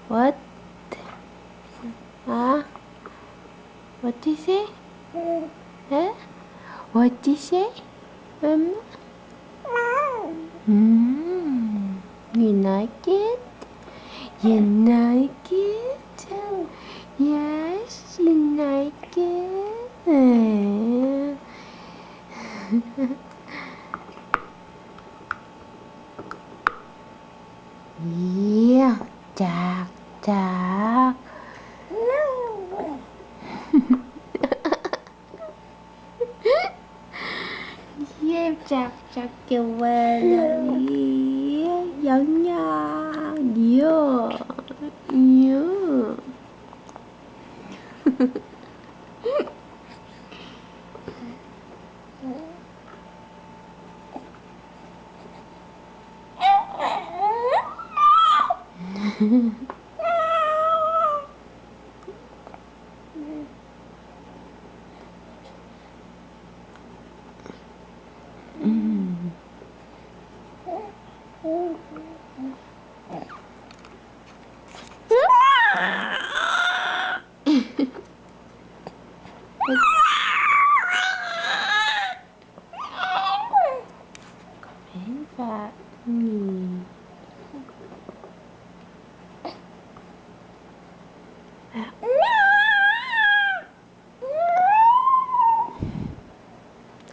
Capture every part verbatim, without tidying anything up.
What? Ah? What do you say? Eh? What do you say? Um? Mm. You like it? You like it? Yes, you like it? Eh. Yeah, tak, tak. Ye, tak, tak, ke wala. Ye, yang, yang. Ye. Ye.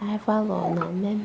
Ai fal na mem.